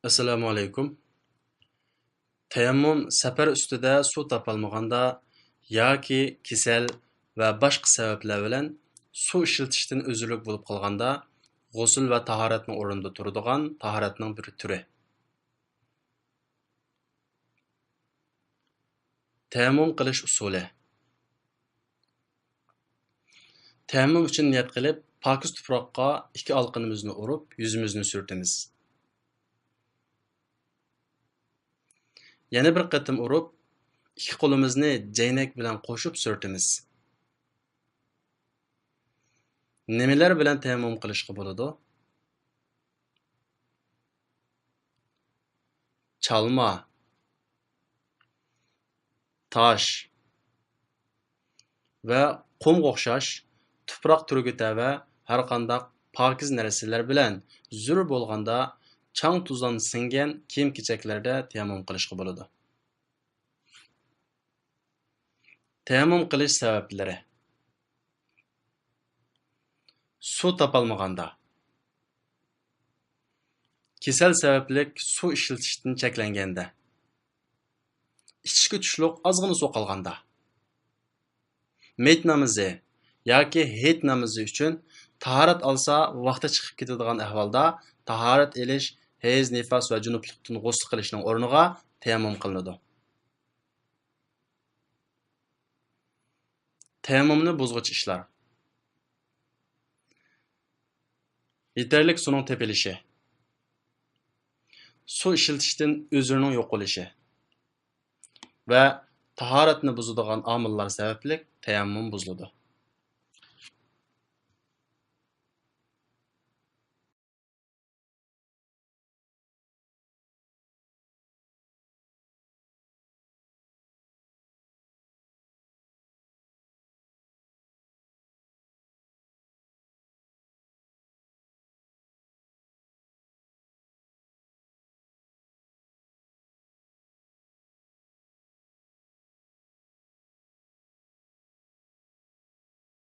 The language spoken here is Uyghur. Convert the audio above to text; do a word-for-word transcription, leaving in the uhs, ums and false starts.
ئەسسالامۇ ئەلەيكۇم. تەيەممۇم سەپەر ئۈستىدە سۇ تاپالمىغاندا ياكى كېسەل ۋە باشقا سەۋەبلەر بىلەن سۇ ئىشلىتىشتىن ئۆزۈرلۈك بولۇپ قالغاندا، غۇسۇل ۋە تاھارەتنىڭ ئورنىدا تۇرىدىغان تاھارەتنىڭ بىر تۈرى. تەيەممۇم قىلىش ئۇسۇلى. تەيەممۇم ئۈچۈن نىيەت قىلىپ، پاكىز تۇپراققا ئىككى ئالىقىنىمىزنى ئۇرۇپ، يۈزىمىزنى سۈرتىمىز. يەنە بىر قېتىم ئۇرۇپ، ئىككى قولىمىزنى جەينەك بىلەن قوشۇپ سۈرتىمىز. نېمىلەر بىلەن تەيەممۇم قىلىشقا بولىدۇ؟ چالما، تاش ۋە قۇمغا ئوخشاش تۇپراق تۈرگۈتى ۋە ھەرقانداق پاكىز نەرسىلەر بىلەن زۆرۈر بولغاندا چاڭ-توزان سىڭگەن كىيىم-كېچەكلەردە تەيەممۇم قىلىشقا بولىدۇ. تەيەممۇم قىلىش سەۋەبلىرى. سۇ تاپالمىغاندا. كېسەل سەۋەبلىك سۇ ئىشلىتىشتىن چەكلەنگەندە. ئىچىشكە تۇشلۇق ئازغىنا سۇ قالغاندا. مېيىت نامىزى ياكى ھېيت نامىزى ئۈچۈن تاھارەت ئالسا ۋاقتى چىقىپ كېتىدىغان ئەھۋالدا تاھارەت ئېلىش ھەيز، نىفاس ۋە جۇنۇپلۇقتىن غۇسۇل قىلىشنىڭ ئورنىغا تەيەممۇم قىلىنىدۇ. تەيەممۇمنى بۇزغۇچ ئىشلار. يېتەرلىك سۇنىڭ تېپىلىشى، سۇ ئىشلىتىشتىن ئۆزرىنىڭ يوقىلىشى ۋە تاھارەتنى بۇزىدىغان ئامىللار سەۋەبلىك تەيەممۇم بۇزۇلىدۇ.